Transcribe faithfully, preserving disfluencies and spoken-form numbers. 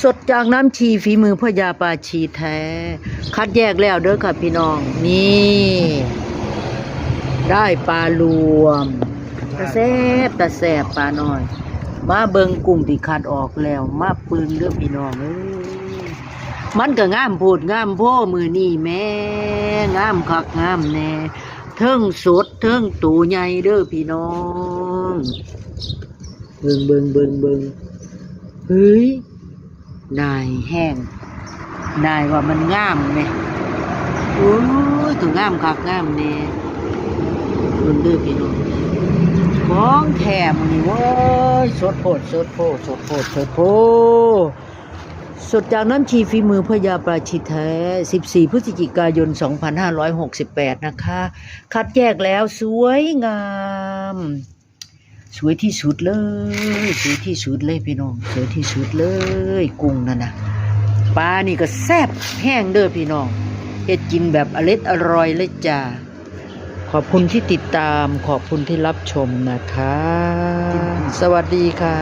สดจากน้ำชีฝีมือพ่อยาปาชีแท้ คัดแยกแล้วเด้อค่ะพี่น้อง นี่ ได้ปลารวม ตาแซ่บ ตาแซ่บปลาน้อย มาเบิ่งกุ้งที่คัดออกแล้ว มาปึงเด้อพี่น้องเอ้ย มันก็งามโพดงามโพมื้อนี้แหม งามคักงามแน่ เทิงสดเทิงโตใหญ่เด้อพี่น้อง เบิ่ง เบิ่ง เบิ่ง เบิ่ง เฮ้ย นายแฮง นายว่ามันงามแหม โอ้ย ก็งามคักงามแน่ เบิ่งเด้อพี่น้อง ของแท้มื้อนี้ โอ้ย สดโพด สดโพด สดโพด สดโพด สดจากน้ำชีฝีมือพ่อยาปาชีแท้ สิบสี่ พฤศจิกายน สองพันห้าร้อยหกสิบแปด นะคะ คัดแยกแล้วสวยงาม สวยที่สุดเลย สวยที่สุดเลยพี่น้อง สวยที่สุดเลย กุ้งนั่นนะ ปลานี่ก็แซ่บแฮงเด้อพี่น้อง เฮ็ดกินแบบอร็ดอร่อยเลยจ้า ขอบคุณที่ติดตาม ขอบคุณที่รับชมนะคะ สวัสดีค่ะ